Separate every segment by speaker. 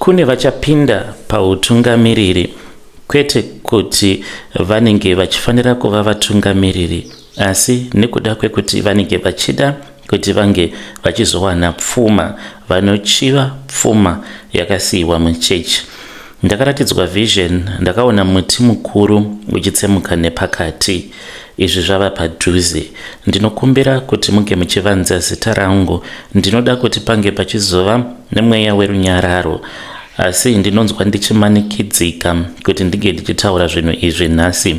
Speaker 1: Kune vachapinda pautungamiriri kwete kuti vanenge vachifanira kuva vatungamiriri asi nekuda kwekuti vanenge vachida kuti vange vachizowana pfuma, vanochiva pfuma yakasiyiwa muchechi. Ndakaratidzwa vision, ndakaona muti mukuru uchitsemuka nepakati. Izvi zvava padhuze. Ndinokumbira kuti munge muchivanza zita rangu. Ndinoda kuti pange pachizova nemweya werunyararo. Asi ndinonzwa ndichimanikidzika kuti ndinge ndichitaura zvinhu izvi nhasi.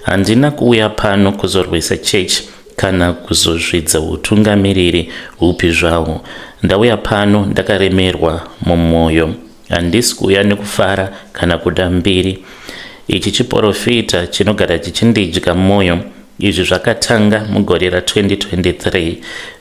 Speaker 1: Handina kuuya pano kuzorwisa chechi kana kuzozvidza hutungamiriri hupi zvahwo. Ndauya pano ndakaremerwa mumwoyo. Handisi kuuya nekufara kana kuda mbiri. Ichi chiporofita chinogara chichindidya moyo. Izvi zvakatanga mugore ra2023.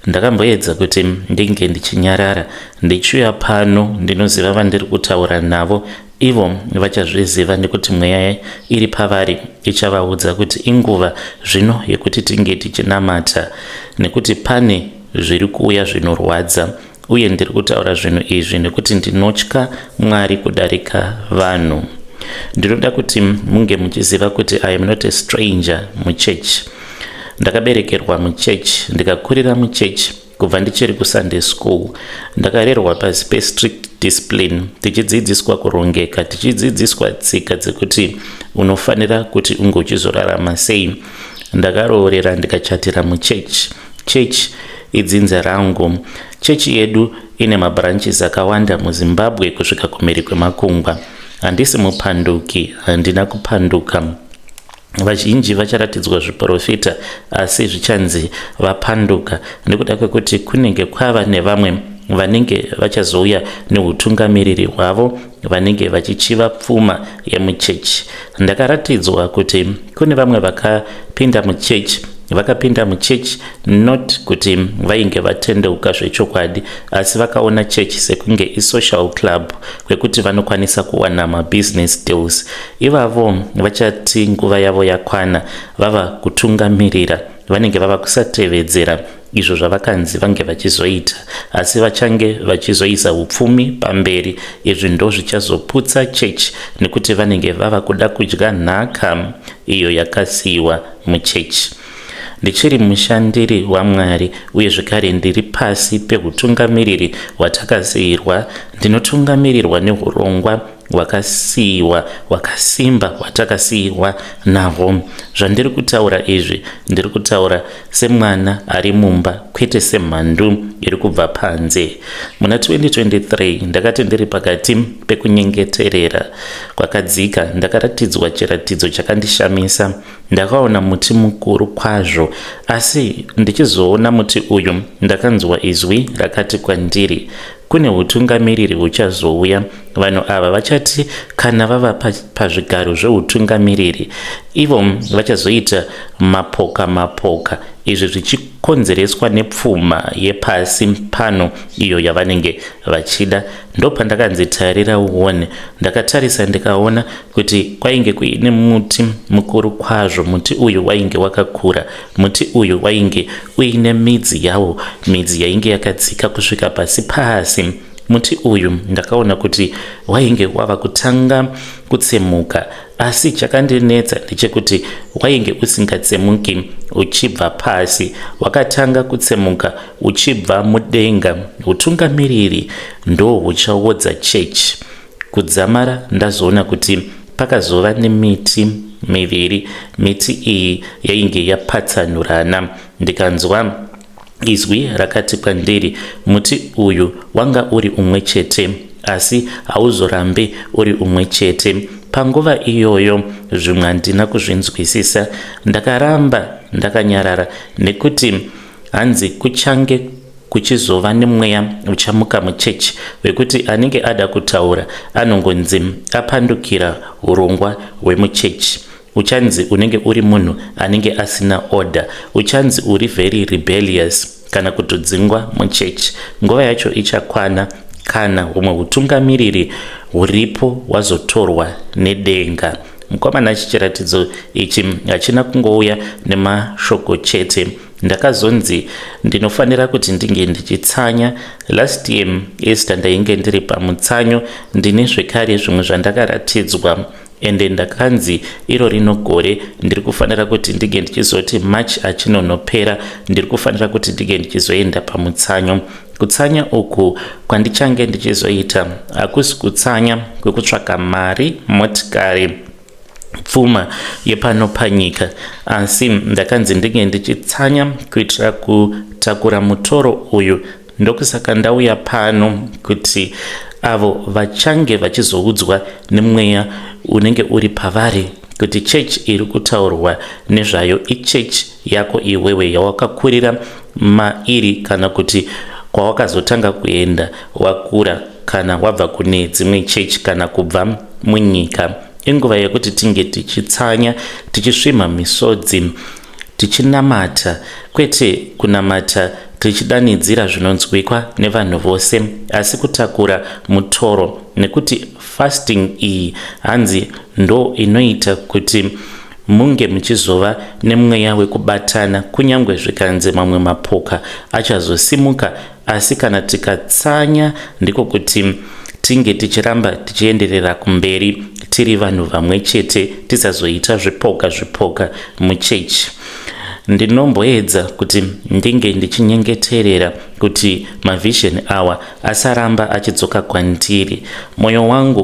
Speaker 1: Ndakamboedza kuti ndinge ndichinyarara. Ndichiuya pano ndinoziva vandiri kutaura navo. Ivo vachazviziva nekuti mweya iri pavari ichavaudza kuti inguva zvino yekuti tinge tichinamata nekuti pane zviri kuuya zvinorwadza. Uye ndiri kutaura zvinhu izvi nekuti ndinotya Mwari kudarika vanhu. Ndinoda kuti munge muchiziva kuti I am not a stranger muchechi. Ndakaberekerwa muchechi, ndikakurira muchechi kubva ndichiri kuSunday school. Ndakarerwa pasi pestrict discipline, tichidzidziswa kurongeka, tichidzidziswa tsika dzekuti unofanira kuti unge uchizorarama sei. Ndakaroorera ndikachatira muchechi. Chechi idzinza rangu. Chechi yedu ine mabranches akawanda muZimbabwe kusvika kumhiri kwemakungwa. Handisi mupanduki, handina kupanduka. Vazhinji vacharatidzwa zviporofita asi zvichanzi vapanduka nekuda kwekuti kunenge kwava nevamwe vanenge vachazouya neutungamiriri hwavo vanenge vachichiva pfuma yemuchechi. Ndakaratidzwa kuti kune vamwe vakapinda muchechi vakapinda muchechi not kuti vainge vatendeuka zvechokwadi asi vakaona chechi sekunge isocial club kwekuti vanokwanisa kuwana mabusiness deals. Ivavo vachati nguva yavo yakwana vava kutungamirira vanenge vava kusatevedzera izvo zvavakanzi vange vachizoita asi vachange vachizoisa upfumi pamberi. Izvi ndozvichazoputsa chechi nekuti vanenge vava kuda kudya nhaka iyo yakasiyiwa muchechi. Ndichiri mushandiri waMwari uye zvekare ndiri pasi pehutungamiriri hwatakasiirwa. Ndinotungamirirwa nehurongwa hwakasiiwa hwakasimba hwatakasiirwa nahwo. Zvandiri kutaura izvi ndiri kutaura semwana ari mumba kwete semhandu iri kubva panze. Muna 2023 ndakati ndiri pakati pekunyengeterera kwakadzika ndakaratidzwa chiratidzo chakandishamisa. Ndakaona muti mukuru kwazvo asi ndichizoona muti uyu ndakanzwa izwi rakati kwandiri, Kune hutungamiriri huchazouya. Vanhu ava vachati kana vava pazvigaro zvehutungamiriri, ivo vachazoita mapoka mapoka, izvi zvichikonzereswa nepfuma yepasi pano iyo yavanenge vachida. Ndopandakanzi tarira uone. Ndakatarisa ndikaona kuti kwainge kuine muti mukuru kwazvo. Muti uyu wainge wakakura. Muti uyu wainge uine midzi yawo, midzi yainge yakadzika kusvika pasi pasi. Muti uyu ndakaona kuti wainge wava kutanga kutsemuka, asi chakandinetsa ndechekuti wainge usingatsemuki uchibva pasi, wakatanga kutsemuka uchibva mudenga. Hutungamiriri ndohuchaodza chechi. Kudzamara ndazoona kuti pakazova nemiti miviri, miti iyi yainge yapatsanurana. Ndikanzwa izwi rakati kwandiri, Muti uyu wanga uri umwe chete, asi hauzorambi uri umwe chete. Panguva iyoyo zvimwe handina kuzvinzwisisa, ndakaramba ndakanyarara nekuti hanzi kuchange kuchizova nemweya uchamuka muchechi wekuti anenge ada kutaura anongonzi apandukira hurongwa hwemuchechi. Uchanzi unenge uri munhu anenge asina order, uchanzi uri very rebellious kana kutodzingwa muchechi. Nguva yacho ichakwana kana humwe hutungamiriri huripo hwazotorwa nedenga. Mukoma Nash, chiratidzo ichi hachina kungouya nemashoko chete. Ndakazonzi ndinofanira kuti ndinge ndichitsanya. Last year Easter ndainge ndiri pamutsanyo, ndine zvekare zvimwe zvandakaratidzwa ende ndakanzi iro rino gore ndiri kufanira kuti ndinge ndichizoti March achinonopera ndiri kufanira kuti ndinge ndichizoenda pamutsanyo. Kutsanya uku kwandichange ndichizoita hakusi kutsanya kwekutsvaka mari, motikari, pfuma yepano panyika, asi ndakanzi ndinge ndichitsanya kuitira kutakura mutoro uyu. Ndokusaka ndauya pano kuti avo vachange vachizoudzwa nemweya unenge uri pavari kuti chechi iri kutaurwa nezvayo ichechi yako iwewe yawakakurira mairi kana kuti kwawakazotanga kuenda wakura kana wabva kune dzimwe chechi kana kubva munyika. Inguva yekuti tinge tichitsanya, tichisvimha misodzi, tichinamata, kwete kunamata tichidanidzira zvinonzwikwa nevanhu vose, asi kutakura mutoro, nekuti fasting iyi hanzi ndo inoita kuti munge muchizova nemweya wekubatana, kunyange zvikanzi mamwe mapoka achazosimuka, asi kana tikatsanya ndiko kuti tinge tichiramba tichienderera kumberi tiri vanhu vamwe chete, tisazoita zvipoka zvipoka muchechi. Ndinomboedza kuti ndinge ndichinyengeterera kuti mavision awa asaramba achidzoka kwandiri. Mwoyo wangu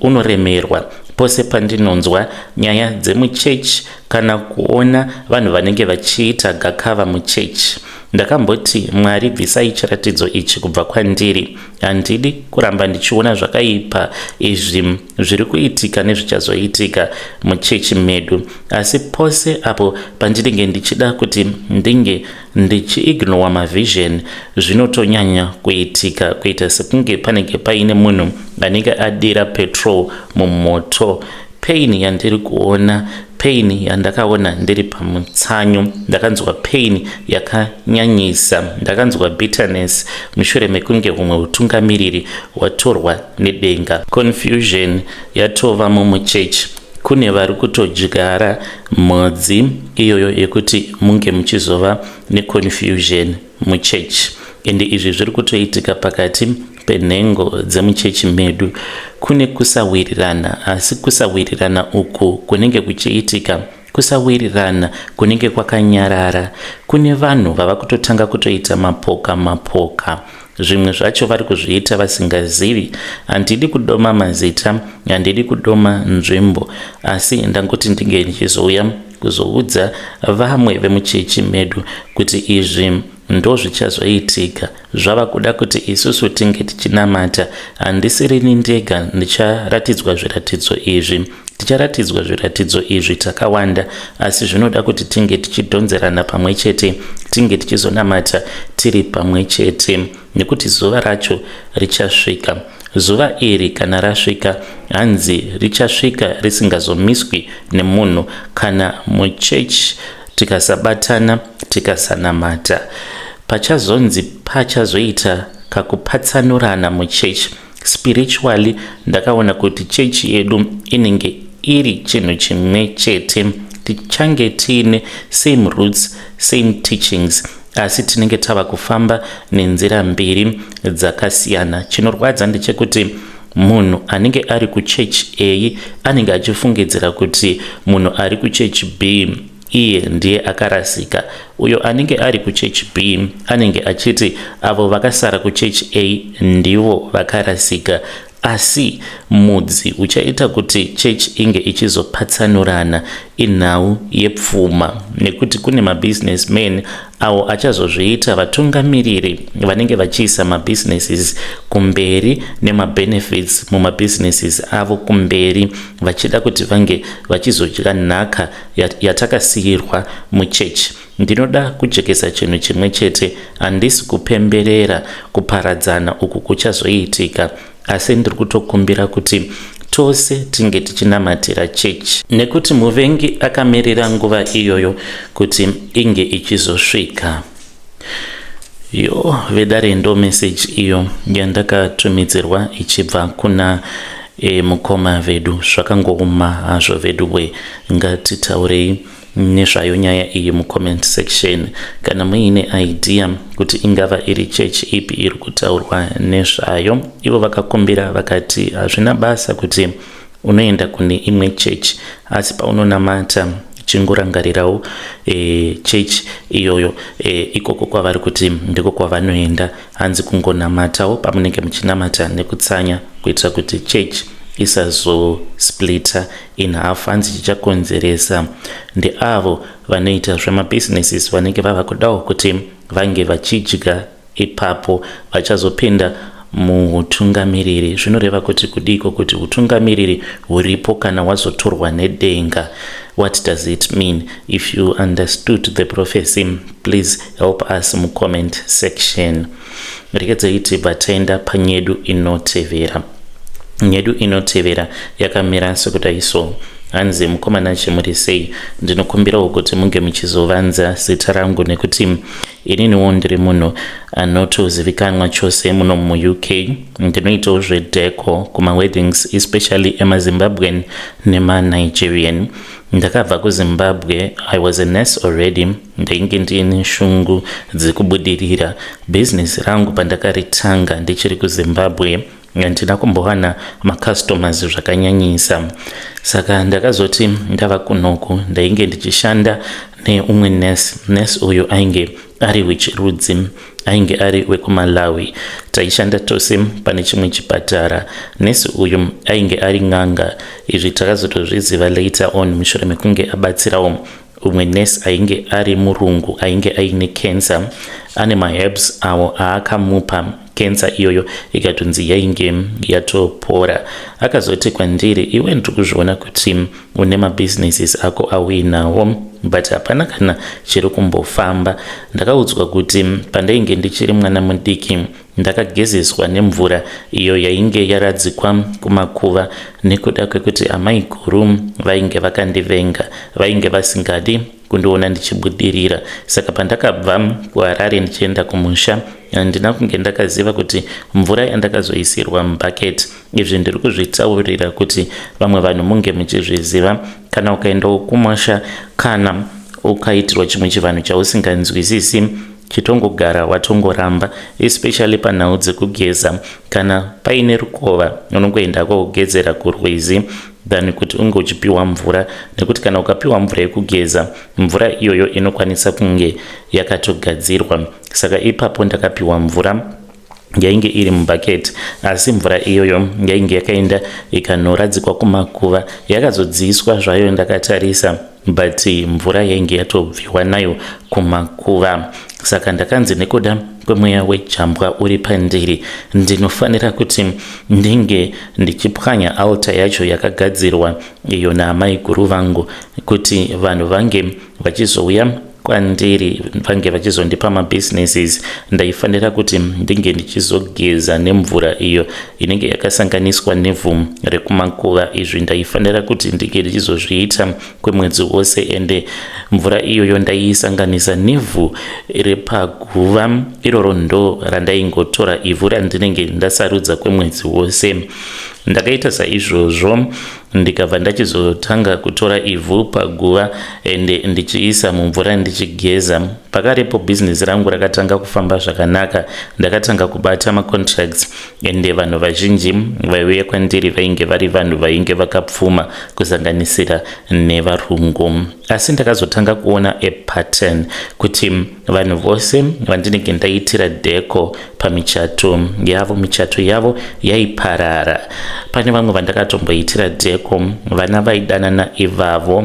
Speaker 1: unoremerwa pose pandinonzwa nyaya dzemuchechi kana kuona vanhu vanenge vachiita gakava muchechi. Ndakamboti, Mwari, bvisai chiratidzo ichi kubva kwandiri. Handidi kuramba ndichiona zvakaipa izvi zviri kuitika nezvichazoitika muchechi medu. Asi pose apo pandinenge ndichida kuti ndinge ndichiignowa mavision, zvinotonyanya kuitika, kuita sekunge panenge paine munhu anenge adira petrol mumoto. Pain yandiri kuona, pain yandakaona ndiri pamutsanyo, ndakanzwa pain yakanyanyisa, ndakanzwa bitterness mushure mekunge humwe hutungamiriri hwatorwa nedenga. Confusion yatovamo muchechi, kune vari kutodyara mhodzi iyoyo yekuti munge muchizova neconfusion muchechi, ende izvi zviri kutoitika pakati penhengo dzemuchechi medu. Kune kusawirirana, asi kusawirirana uku kunenge kuchiitika kusawirirana kunenge kwakanyarara. Kune vanhu vava kutotanga kutoita mapoka mapoka, zvimwe zvacho vari kuzviita vasingazivi. Handidi kudoma mazita, handidi kudoma nzvimbo, asi ndangoti ndinge ndichizouya kuzoudza vamwe vemuchechi medu kuti izvi ndozvichazoitika. Zvava kuda kuti isusu tinge tichinamata. Handisirini ndega ndicharatidzwa zviratidzo izvi, ticharatidzwa zviratidzo izvi takawanda, asi zvinoda kuti tinge tichidhonzerana pamwe chete, tinge tichizonamata tiri pamwe chete, nekuti zuva racho richasvika. Zuva iri kana rasvika, hanzi richasvika risingazomiswi nemunhu. Kana muchechi tikasabatana, tikasanamata, pachazonzi pachazoita kakupatsanurana muchechi. Spiritually ndakaona kuti chechi yedu inenge iri chinhu chimwe chete, tichange tiine same roots, same teachings, asi tinenge tava kufamba nenzira mbiri dzakasiyana. Chinorwadza ndechekuti munhu anenge ari kuchechi A anenge achifungidzira kuti munhu ari kuchechi B iye ndiye akarasika, uyo anenge ari kuchechi B anenge achiti avo vakasara kuchechi A ndivo vakarasika. Asi mudzi uchaita kuti chechi inge ichizopatsanurana inhau yepfuma, nekuti kune mabusinessmen awo achazozviita vatungamiriri vanenge vachiisa mabusinesses kumberi nemabenefits mumabusinesses avo kumberi, vachida kuti vange vachizodya nhaka yatakasiyirwa muchechi. Ndinoda kujekesa chinhu chimwe chete, handisi kupemberera kuparadzana uku kuchazoitika, asi ndiri kutokumbira kuti tose tinge tichinamatira chechi, nekuti muvengi akamirira nguva iyoyo kuti inge ichizosvika. Yo vedare, ndo message iyo yandakatumidzirwa ichibva kuna mukoma vedu. Zvakangooma hazvo vedu we, ngatitaurei. Nezvayo nyaya iyi mucomment section kana muine idea kuti ingava iri chechi ipi iri kutaurwa nezvayo. Ivo vakakumbira vakati hazvina basa kuti unoenda kune imwe chechi, asi paunonamata chingorangarirawo e, chechi iyoyo e, ikoko kwavari kuti ndiko kwavanoenda. Hanzi kungonamatawo pamunenge muchinamata nekutsanya kuitira kuti chechi isazosplita in half. Hanzi chichakonzeresa ndeavo vanoita zvemabusinesses vanenge vava kudawo kuti vange vachidya ipapo, vachazopinda muutungamiriri. Zvinoreva kuti kudiko kuti utungamiriri huripo kana wazotorwa nedenga? What does it mean? If you understood the prophecy, please help us mucomment section. Regedzai tibva taenda panyedu inotevera. Nyedu inotevera yakamira sekudai so. Hanzi, "Mukomana, chimuri sei? Ndinokumbirawo kuti munge muchizovanza zita rangu nekuti ininiwo ndiri munhu anotozivikanwa chose muno muUK. Ndinoitawo zvedecor kumaweddings, especially emaZimbabwean nemaNigerian. Ndakabva kuZimbabwe, I was a nurse already. Ndainge ndiine shungu dzekubudirira. Bhizinesi rangu pandakaritanga ndichiri kuZimbabwe, handina kumbowana macustomers zvakanyanyisa. Saka ndakazoti ndava kunoku, ndainge ndichishanda neumwe nurse. Nurse uyu ainge ari wechirudzi, ainge ari wekuMalawi. Taishanda tose pane chimwe chipatara. Nesi uyu ainge ari n'anga. Izvi takazotozviziva later on, mushure mekunge abatsirawo umwe nesi ainge ari murungu ainge aine cancer. Ane maherbs awo aakamupa, cancer iyoyo ikatonzi yainge yatopora. Akazoti kwandiri, 'Iwe, ndiri kuzviona kuti une mabusinesses ako auinawo, but hapana kana chiri kumbofamba. Ndakaudzwa kuti pandainge ndichiri mwana mudiki, ndakagezeswa nemvura iyo yainge yaradzikwa kumakuva, nekuda kwekuti amai guru vainge vakandivenga, vainge vasingadi kundiona ndichibudirira. Saka pandakabva kuHarare ndichienda kumusha, handina kunge ndakaziva kuti mvura yandakazoisirwa mubhaketi.' Izvi ndiri kuzvitaurira kuti vamwe vanhu munge muchizviziva. Kana ukaendawo kumusha, kana ukaitirwa chimwe chivanhu chausinganzwisisi, chitongogara watongoramba, especially panhau dzekugeza. Kana paine rukova, unongoenda kogezera kurwizi than kuti unge uchipiwa mvura, nekuti kana ukapiwa mvura yekugeza, mvura iyoyo inokwanisa kunge yakatogadzirwa. Saka ipapo ndakapiwa mvura yainge iri mubhaketi, asi mvura iyoyo yainge yakaenda ikanoradzikwa kumakuva. Yakazodziiswa zvayo ndakatarisa, but mvura yainge yatobviwa nayo kumakuva. Saka ndakanzi nekuda kwemweya wejambwa uri pandiri, ndinofanira kuti ndinge ndichipwanya altar yacho yakagadzirwa iyo naamai guru vangu, kuti vanhu vange vachizouya kwandiri, vange vachizondipa mabusinesses. Ndaifanira kuti ndinge ndichizogeza nemvura iyo inenge yakasanganiswa nevhu rekumakuva. Izvi ndaifanira kuti ndinge ndichizozviita kwemwedzi wose, ende mvura iyoyo ndaiisanganisa nevhu repaguva iroro. Ndo randaingotora ivhu randinenge ndasarudza kwemwedzi wose. Ndakaita saizvozvo, ndikabva ndachizotanga kutora ivhu paguva ende ndichiisa mumvura ndichigeza. Pakarepo bhizinesi rangu rakatanga kufamba zvakanaka. Ndakatanga kubata macontracts, ende vanhu vazhinji vaiuya kwandiri vainge vari vanhu vainge vakapfuma, kusanganisira nevarungu. Asi ndakazotanga kuona a pattern kuti vanhu vose vandinenge ndaitira decor pamichato yavo, michato yavo yaiparara. Pane vamwe vandakatomboitira decor, vana vaidanana ivavo.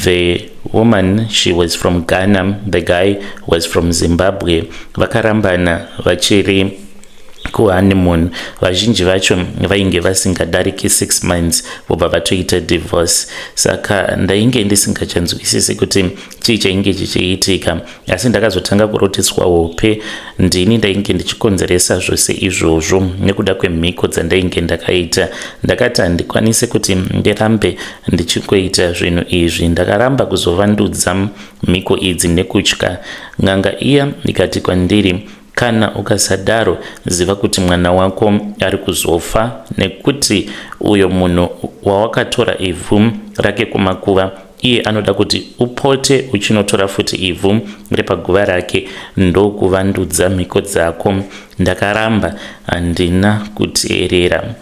Speaker 1: The woman, she was from Ghana, the guy was from Zimbabwe. Vakarambana vachiri kuhoneymoon. Vazhinji vacho vainge vasingadariki 6 months, vobva vatoita divorce. Saka ndainge ndisingachanzwisisi kuti chii chainge chichiitika. Asi ndakazotanga kuroteswa hope ndini ndainge ndichikonzeresa zvose izvozvo nekuda kwemhiko dzandainge ndakaita. Ndakati handikwanisi kuti ndirambe ndichingoita zvinhu izvi. Ndakaramba kuzovandudza mhiko idzi nekutya n'anga iya. Ikati kwandiri, 'Kana ukasadaro, ziva kuti mwana wako ari kuzofa, nekuti uyo munhu wawakatora ivhu rake kumakuva. Iye anoda kuti upote uchinotora futi ivhu repaguva rake ndokuvandudza mhiko dzako. Ndakaramba, handina kuteerera.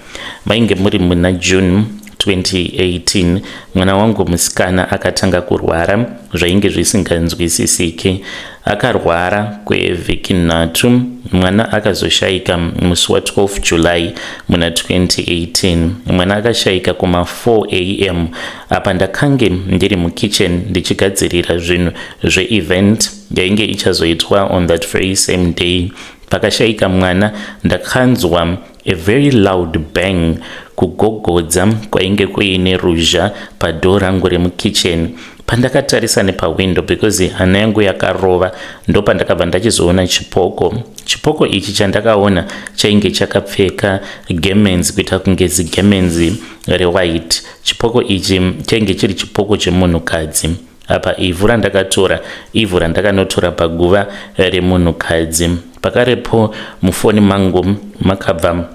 Speaker 1: Mainge muri muna June 2018, mwana wangu musikana akatanga kurwara zvainge zvisinganzwisisiki. Akarwara kwevhiki nhatu. Mwana akazoshaika musi wa 12 July muna 2018. Mwana akashaika kuma 4 am. Apa ndakange ndiri mukitchen ndichigadzirira zvinhu zveevent yainge ichazoitwa on that very same day. Pakashaika mwana, ndakanzwa a very loud bang, kugogodza kwainge kuine ruzha padoor rangu remukitchen. Pandakatarisa nepawindow, because hana yangu yakarova, ndopandakabva ndachizoona chipoko. Chipoko ichi chandakaona chainge chakapfeka gemenzi, kuita kunge zigemenzi rewhite. Chipoko ichi chainge chiri chipoko chemunhukadzi. Apa ivhu randakatora, ivhu randakanotora paguva remunhukadzi. Pakarepo mufoni mangu makabva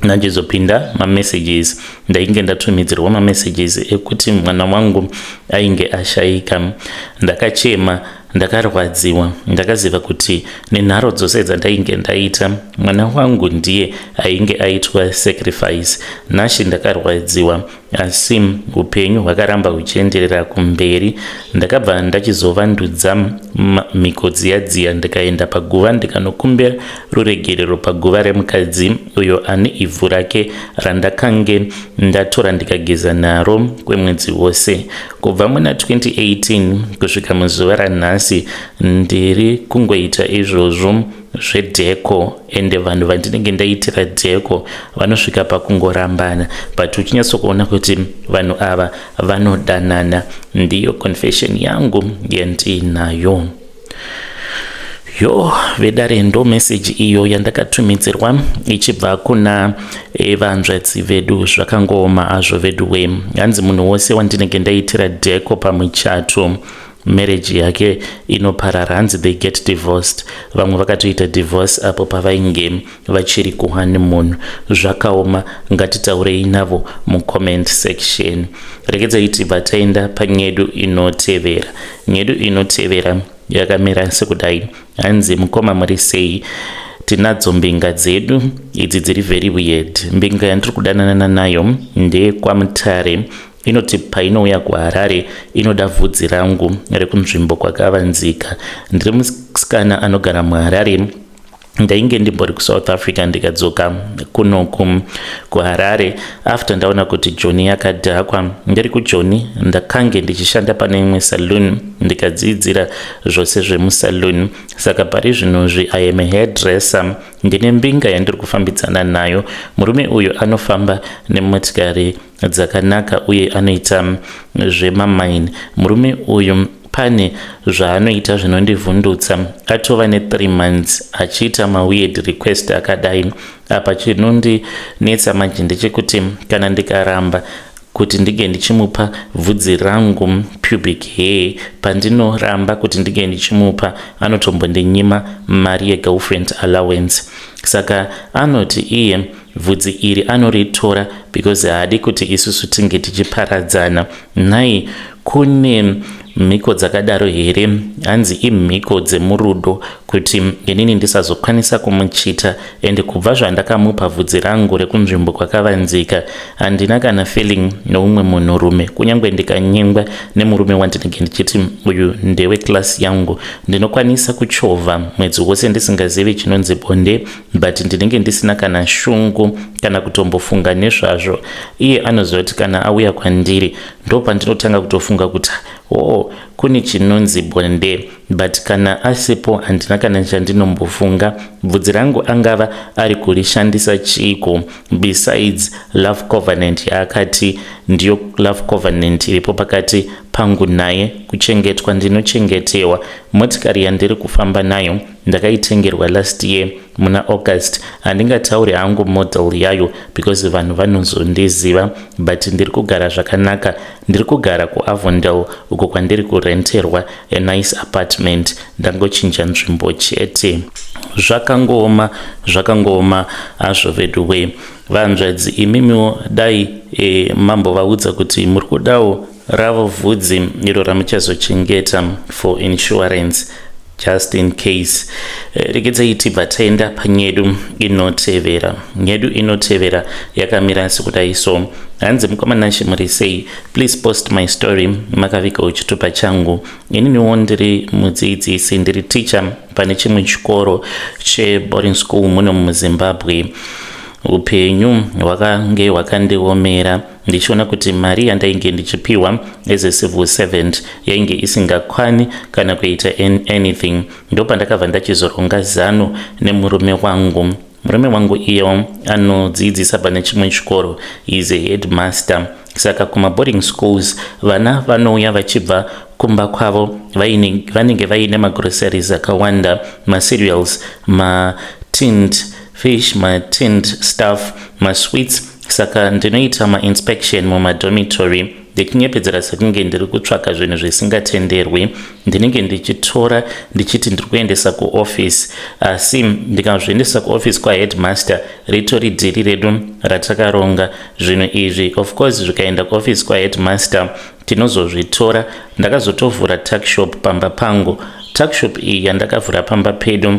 Speaker 1: ndachizopinda mamessages. Ndainge ndatumidzirwa mamessages ekuti mwana wangu ainge ashayika. Ndakachema, ndakarwadziwa. Ndakaziva kuti nenharo dzose dzandainge ndaita, mwana wangu ndiye ainge aitwa sacrifice. Nhasi ndakarwadziwa, asi upenyu hwakaramba huchienderera kumberi. Ndakabva ndachizovandudza mhiko dziya dziya, ndikaenda paguva, ndikanokumbira ruregerero paguva remukadzi uyo ane ivhu rake randakange ndatora ndikageza naro kwemwedzi wose. Kubva muna 2018 kusvika muzuva ranhasi, ndiri kungoita izvozvo zvedheko, ende vanhu vandinenge ndaitira dheko vanosvika pakungorambana, but uchinyatsokuona kuti vanhu ava vanodanana. Ndiyo confession yangu yandiinayo. Yo, vedare, ndo meseji iyo yandakatumidzirwa ichibva kuna vanzvadzi vedu. Zvakangooma hazvo vedu we. Hanzi munhu wose wandinenge ndaitira dheko pamuchato, marriage yake inoparara. Hanzi they get divorced. Vamwe vakatoita divorce apo pavainge vachiri kuhoneymoon. Zvakaoma. Ngatitaurei navo mucomment section. Regedzai tibva taenda panyedu inotevera. Nyedu inotevera yakamira sekudai. Hanzi, "Mukoma, muri sei? Tinadzo mbinga dzedu idzi dziri very weird. Mbinga yandiri kudanana nayo ndeyekwaMutare. Inoti painouya kuHarare inoda vhudzi rangu rekunzvimbo kwakavanzika. Ndiri musikana anogara muHarare. Ndainge ndimbori kuSouth Africa, ndikadzoka kunoku kuHarare after ndaona kuti Joni yakadhakwa. Ndiri kuJoni ndakange ndichishanda pane imwe saloon, ndikadzidzira zvose zvemusaloon. Saka pari zvinozvi I am a hairdresser. Ndine mbinga yandiri kufambidzana nayo. Murume uyu anofamba nemotikari dzakanaka uye anoita zvemamaini. Murume uyu pane zvaanoita zvinondivhundutsa. Atova ne3 months achiita maweird request akadai. Apa chinondinetsa manje ndechekuti kana ndikaramba kuti ndinge ndichimupa bvudzi rangu, pubic hair, pandinoramba kuti ndinge ndichimupa, anotombondinyima mari yegirlfriend allowance. Saka anoti iye bvudzi iri anoritora because haadi kuti isusu tinge tichiparadzana. Nhai, kune mhiko dzakadaro here? Hanzi imhiko dzemurudo kuti inini ndisazokwanisa kumuchita. Ende kubva zvandakamupa bvudzi rangu rekunzvimbo kwakavanzika, handina kana feeling neumwe munhurume. Kunyange ndikanyengwa nemurume wandinenge ndichiti uyu ndeweclass yangu, ndinokwanisa kuchovha mwedzi wose ndisingazivi chinonzi bonde, but ndinenge ndisina kana shungu kana kutombofunga nezvazvo. Iye anoziva kuti kana auya kwandiri, ndo pandinotanga kutofunga kuti o oh, kune chinonzi bonde, but kana asipo handina kana chandinombofunga. Bvudzi rangu angava ari kurishandisa chiiko besides love covenant yaakati ndiyo love covenant iripo pakati pangu naye? Kuchengetwa ndinochengetewa. Motikari yandiri kufamba nayo ndakaitengerwa last year muna August. Handingatauri hangu model yayo because vanhu vanozondiziva, but ndiri kugara zvakanaka. Ndiri kugara kuAvondale uko kwandiri kurenterwa a nice apartment. Ndangochinja nzvimbo chete." Zvakangooma, zvakangooma hazvo vedu we. Vanzvadzi, imimiwo dai mambovaudza kuti muri kudawo. Ravo vhudzi iro ramuchazochengeta for insurance just in case. Regedzai tibva taenda panyedu inotevera. Nyedu inotevera yakamira sekudai so. Hanzi mukoma Nashe muri sei? Please post my story makavigawo chitupa changu. Ininiwo ndiri mudzidzisi, ndiri teacher pane chimwe chikoro cheboarding school muno muZimbabwe. Upenyu hwakange hwakandiomera ndichiona kuti mari yandainge ndichipiwa as a civil servant yainge isingakwani kana kuita anything. Ndopandakabva ndachizoronga zano nemurume wangu. Murume wangu iyewo anodzidzisa pane chimwe chikoro, is a headmaster. Saka kumaboarding schools vana vanouya vachibva kumba kwavo vanenge vaine magroceries akawanda, macereals, matinned fish, matinned stuff, masweets. Saka ndinoita mainspection mumadormitory ndichinyepedzera sekunge ndiri kutsvaka zvinhu zvisingatenderwi. Ndinenge ndichitora ndichiti ndiri kuendesa kuoffice, asi ndikazviendesa kuoffice kwaheadmaster ritori dhiri redu ratakaronga. Zvinhu izvi of course zvikaenda kuoffice kwaheadmaster tinozozvitora. Ndakazotovhura tuckshop pamba pangu. Tuckshop iyi yandakavhura pamba pedu,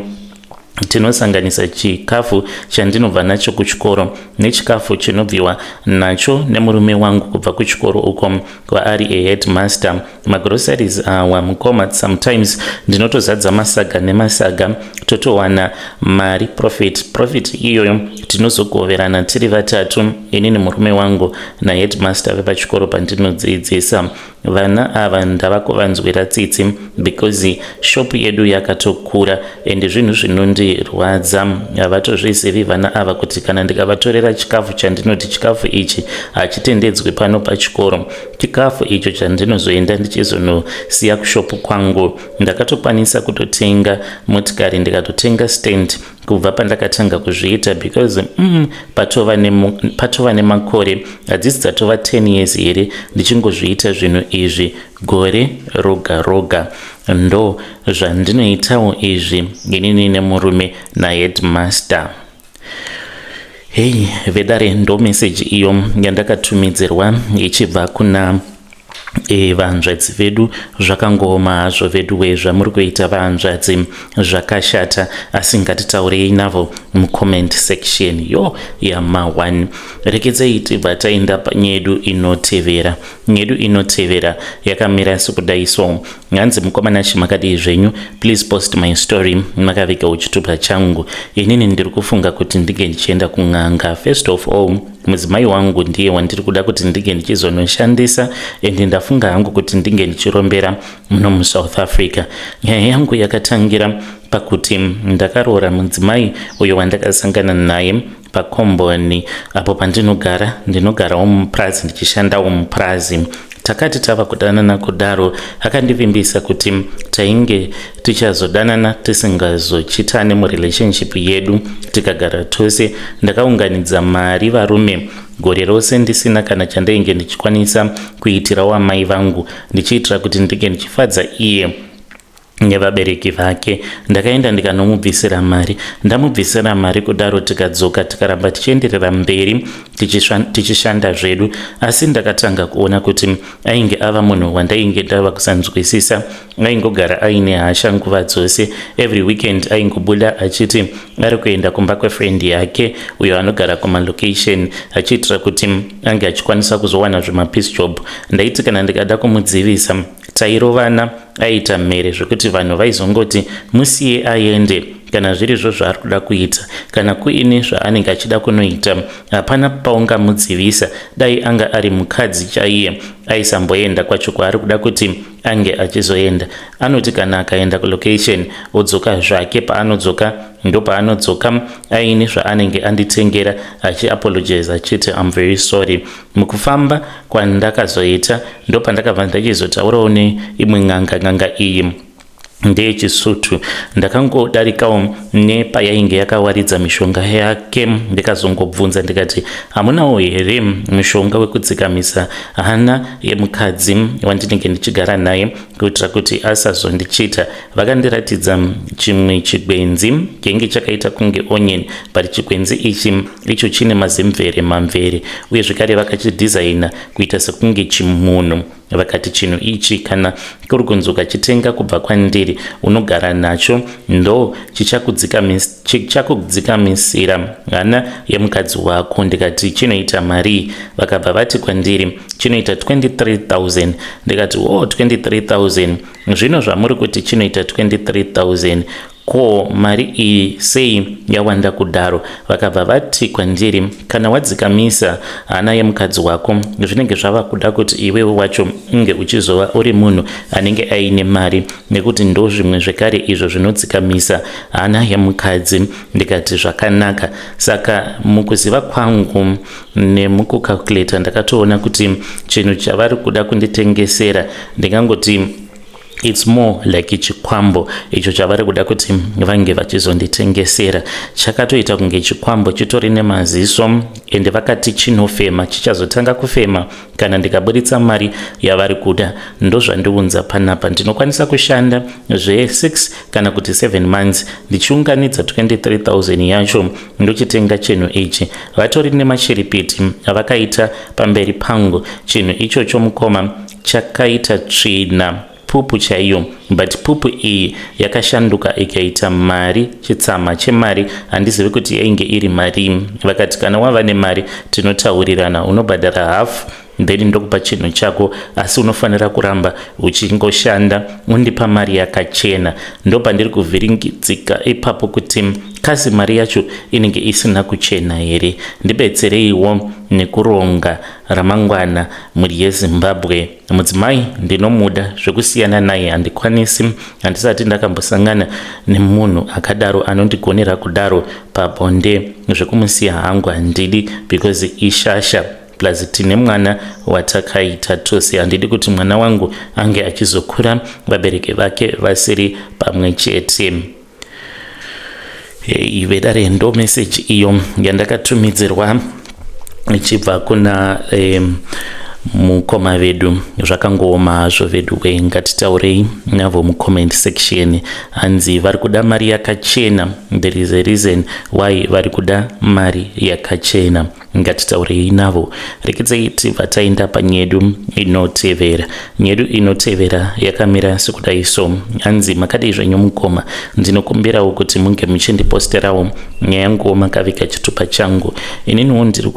Speaker 1: tinosanganisa chikafu chandinobva nacho kuchikoro nechikafu chinobviwa nacho nemurume wangu kubva kuchikoro uko kwaari aheadmaster. Magroceries awa mukoma, sometimes ndinotozadza masaga nemasaga, totowana mari, profit. Profit iyoyo tinozogoverana tiri vatatu, inini, murume wangu naheadmaster vepachikoro pandinodzidzisa. Vana ava ndava kuvanzwira tsitsi because shop yedu yakatokura ende zvinhu zvinondirwadza. Havatozvizivi vana ava kuti kana ndikavatorera chikafu chandinoti chikafu ichi hachitendedzwi pano pachikoro, chikafu icho chandinozoenda ndichizonosiya kushopu kwangu. Ndakatokwanisa kutotenga motikari, ndikatotenga stand kubva pandakatanga kuzviita because patova nemakore, hadzisi dzatova 10 years here ndichingozviita zvinhu izvi gore roga roga. Ndo zvandinoitawo izvi inini nemurume naheadmaster. Hei vedare, ndo meseji iyo yandakatumidzirwa ichibva kuna vanzvadzi vedu. Zvakangooma hazvo vedu we, zvamuri kuita vanzvadzi zvakashata, asi ngatitaurei navo mucomment section yo yama1. Rekedzei tibva taenda panyedu inotevera. Nyedu inotevera yakamira sekudai so. Hanzi mukoma Nashe makadii zvenyu? Please post my story makavigawo chitupa changu. Inini ndiri kufunga kuti ndinge ndichienda kun'anga. First of all, mudzimai wangu ndiye wandiri kuda kuti ndinge ndichizonoshandisa, ende ndafunga hangu kuti ndinge ndichirombera muno muSouth Africa. Nyaya yangu yakatangira pakuti ndakaroora mudzimai uyo wandakasangana naye pakomboni apo pandinogara. Ndinogarawo mupurazi, ndichishandawo mupurazi. Takati tava kudanana kudaro, akandivimbisa kuti tainge tichazodanana tisingazochitane murelationship yedu tikagara tose. Ndakaunganidza mari varume gore rose ndisina kana chandainge ndichikwanisa kuitirawo amai vangu, ndichiitira kuti ndinge ndichifadza iye nevabereki vake. Ndakaenda ndikanomubvisira mari. Ndamubvisira mari kudaro, tikadzoka, tikaramba tichienderera mberi tichishanda zvedu, asi ndakatanga kuona kuti ainge ava munhu wandainge ndava kusanzwisisa. Aingogara aine hasha nguva dzose. Every weekend aingobuda achiti ari kuenda kumba kwefriend yake uyo anogara kumalocation, achiitira kuti ange achikwanisa kuzowana zvemapiece job. Ndaiti kana ndikada kumudzivisa, tairovana. Aita mhere zvekuti vanhu vaizongoti musiye aende kana zvirizvo zvaari kuda kuita. Kana kuine zvaanenge achida kunoita, hapana paungamudzivisa. Dai anga ari mukadzi chaiye, aisamboenda kwacho kwaari kuda kuti ange achizoenda. Anoti kana akaenda kulocation odzoka zvake, paanodzoka ndopaanodzoka aine zvaanenge anditengera, achiapologize achiti "I'm very sorry." Mukufamba kwandakazoita, ndopandakabva ndachizotaurawo neimwe n'anga. N'anga iyi ndeyechisuthu. Ndakangodarikawo nepayainge yakawaridza mishonga yake, ndikazongobvunza ndikati, "Hamunawo here mushonga wekudzikamisa hana yemukadzi wandinenge ndichigara naye kuitira kuti asazondichita?" Vakandiratidza chimwe chigwenzi chainge chakaita kunge onion, but chigwenzi ichi icho chine mazimvere mamvere, uye zvekare vakachidhizaina kuita sekunge chimunhu. Vakati chinhu ichi kana kuri kunzi ukachitenga kubva kwandiri unogara nacho, ndo chichakudzikamisira hana yemukadzi wako. Ndikati chinoita marii? Vakabva vati kwandiri chinoita 23,000. Ndikati, "O, oh, 23,000. Zvino zvamuri kuti chinoita 23,000, ko mari iyi sei yawanda kudaro?" Vakabva vati kwandiri, "Kana wadzikamisa hana yemukadzi wako, zvinenge zvava kuda kuti iwewe wacho unge uchizova uri munhu anenge aine mari, nekuti ndo zvimwe zvekare izvo zvinodzikamisa hana yemukadzi." Ndikati zvakanaka. Saka mukuziva kwangu nemukucalculata, ndakatoona kuti chinhu chavari kuda kunditengesera, ndingangoti it's more like chikwambo icho chavari kuda kuti vange vachizonditengesera. Chakatoita kunge chikwambo, chitori nemaziso, ende vakati chinofema, chichazotanga kufema kana ndikaburitsa mari yavari kuda. Ndozvandiunza panapa. Ndinokwanisa kushanda zve6 kana kuti 7 months ndichiunganidza 23,000 yacho, ndochitenga chinhu ichi. Vatori nemashiripiti avakaita pamberi pangu. Chinhu ichocho, mukoma, chakaita tsvina, pupu chaiyo, but pupu iyi yakashanduka ikaita mari, chitsama chemari. Handizivi kuti yainge iri mari. Vakati kana wava nemari tinotaurirana, unobhadhara hafu, then ndokupa chinhu chako, asi unofanira kuramba uchingoshanda undipa mari yakachena. Ndopandiri kuvhiringidzika ipapo kuti kasi mari yacho inenge isina kuchena here? Ndibetsereiwo nekuronga ramangwana, mhuri yeZimbabwe. Mudzimai ndinomuda zvekusiyana naye handikwanisi. Handisati ndakambosangana nemunhu akadaro anondigonera kudaro pabonde. Zvekumusiya hangu handidi because ishasha, plus tine mwana watakaita tose. Handidi kuti mwana wangu ange achizokura vabereki vake vasiri pamwe chete. Vedare, ndo meseji iyo yandakatumidzirwa ichibva kuna mukoma vedu. Zvakangooma hazvo vedu we. Ngatitaurei navo mucomment section. Hanzi vari kuda mari yakachena. There is a reason why vari kuda mari yakachena. Ngatitaurei navo. Rekedzei tibva taenda panyedu inotevera. Nyedu inotevera yakamira sekudai so. Hanzi, "Makadii zvenyu mukoma? Ndinokumbirawo kuti munge muchindiposterawo nyaya yanguwo makaviga chitupa changu. Ininiwo ndiri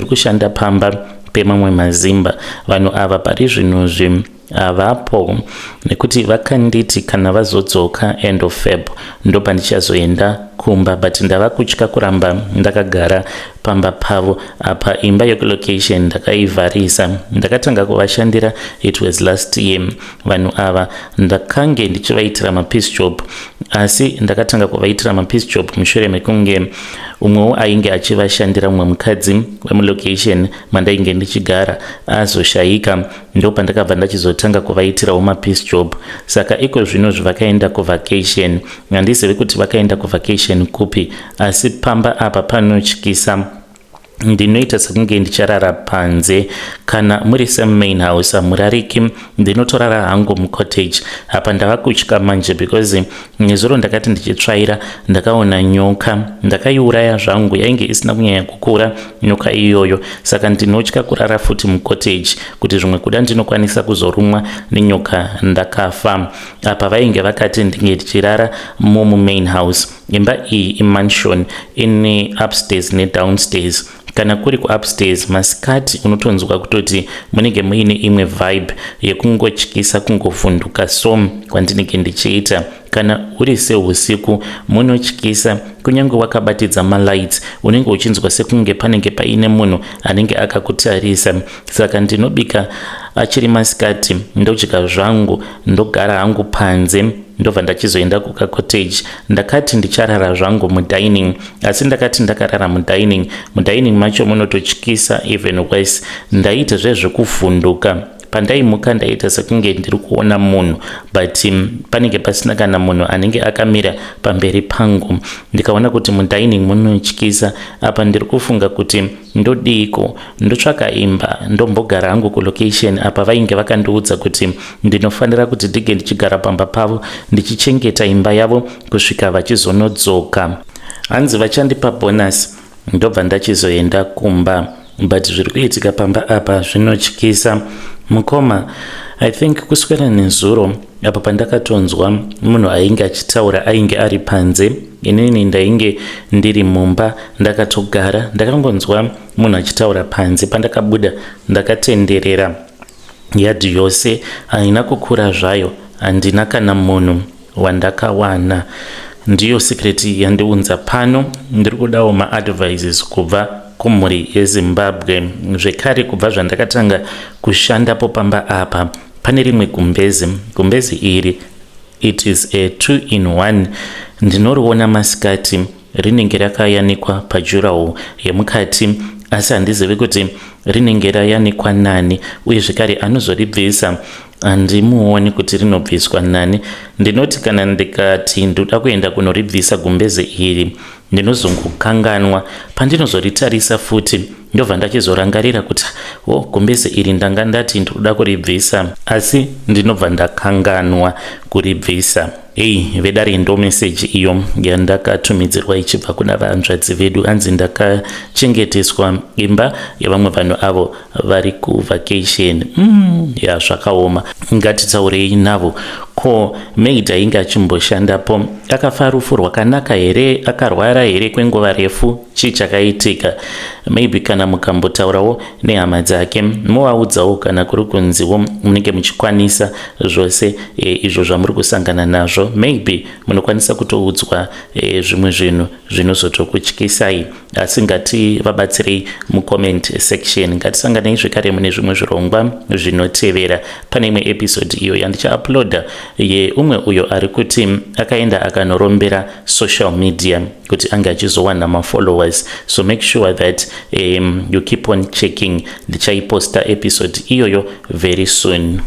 Speaker 1: kushanda pamba pemamwe mazimba. Vanhu ava pari zvinozvi havapo nekuti vakanditi kana vazodzoka end of Feb ndopandichazoenda kumba, but ndava kutya kuramba ndakagara pamba pavo. Apa imba yekulocation ndakaivharisa. Ndakatanga kuvashandira, it was last year. Vanhu ava ndakange ndichivaitira mapiece job, asi ndakatanga kuvaitira mapiece job mushure mekunge umwewo ainge achivashandira, mumwe mukadzi wemulocation mandainge ndichigara, azoshayika. Ndopandakabva ndachizotanga kuvaitirawo mapiece job. Saka iko zvino zvavakaenda kuvacation, handizivi kuti vakaenda kuvacation kupi, asi pamba apa panotyisa. Ndinoita sekunge ndicharara panze. Kana muri semain house hamurariki. Ndinotorara hangu mucottage. Apa ndava kutya manje because nezuro ndakati ndichitsvaira ndakaona nyoka. Ndakaiuraya zvangu, yainge isina kunyanya kukura nyoka iyoyo. Saka ndinotya kurara futi mucottage kuti zvimwe kuda ndinokwanisa kuzorumwa nenyoka ndakafa. Apa vainge vakati ndinge ndichirara mumumain house. Imba iyi imansion, ine upstairs nedownstairs. Kana kuri kuupstairs masikati unotonzwa kutoti munenge muine imwe vibe yekungotyisa, kungovhunduka so kwandinenge ndichiita. Kana uri seusiku munotyisa, kunyange wakabatidza malights unenge uchinzwa sekunge panenge paine munhu anenge akakutarisa. Saka ndinobika achiri masikati, ndodya zvangu, ndogara hangu panze, ndobva ndachizoenda kukacottage. Ndakati ndicharara zvangu mudining, asi ndakati ndakarara mudining, mudining macho munototyisa even worse. Ndaita zvezvekuvhunduka. Pandaimuka ndaita sekunge ndiri kuona munhu, but panenge pasina kana munhu anenge akamira pamberi pangu. Ndikaona kuti mudining munotyisa. Apa ndiri kufunga kuti ndodiko, ndotsvaka imba ndombogara hangu kulocation. Apa vainge vakandiudza kuti ndinofanira kuti ndige ndichigara pamba pavo ndichichengeta imba yavo kusvika vachizonodzoka. Hanzi vachandipa bonus, ndobva ndachizoenda kumba, but zviri kuitika pamba apa zvinotyisa. Mukoma, I think kuswera nezuro apo pandakatonzwa munhu ainge achitaura ainge ari panze, inini ndainge ndiri mumba ndakatogara, ndakangonzwa munhu achitaura panze. Pandakabuda ndakatenderera yadhi yose, haina kukura zvayo, handina kana munhu wandakawana. Ndiyo secret yandiunza pano. Ndiri kudawo maadvices kubva kumhuri yeZimbabwe. Zvekare, kubva zvandakatanga kushandapo pamba apa, pane rimwe gumbezi. Gumbezi iri, it is a 2 in 1. Ndinoriona masikati rinenge rakayanikwa padurawall yemukati, asi handizivi kuti rinenge rayanikwa nani, uye zvekare anozoribvisa handimuoni kuti rinobviswa nani. Ndinoti kana ndikati ndoda kuenda kunoribvisa gumbeze iri, ndinozongokanganwa. Pandinozoritarisa futi, ndobva ndachizorangarira kuti o oh, gumbeze iri ndanga ndati ndinoda kuribvisa, asi ndinobva ndakanganwa kuribvisa. Ei vedare, ndo meseji iyo yandakatumidzirwa ichibva kuna vanzvadzi vedu. Hanzi ndakachengeteswa imba yevamwe vanhu avo vari kuvacation. Ya, zvakaoma. Ngatitaurei navo. Ko maid ainge achimboshandapo akafa rufu rwakanaka here? Akarwara here kwenguva refu? Chii chakaitika? Maybe kana mukambotaurawo nehama dzake, movaudzawo kana kuri kunziwo munenge muchikwanisa zvose izvo zvamuri kusangana nazvo, maybe munokwanisa kutoudzwa zvimwe zvinhu zvinozotokutyisai. Asi ngativabatsirei mucomment section. Ngatisanganei zvekare mune zvimwe zvirongwa zvinotevera. Pane imwe episode iyo yandichauploada yeumwe uyo ari kuti akaenda akanorombera social media kuti ange achizowana mafollowers, so make sure that you keep on checking. Ndichaiposta episode iyoyo very soon.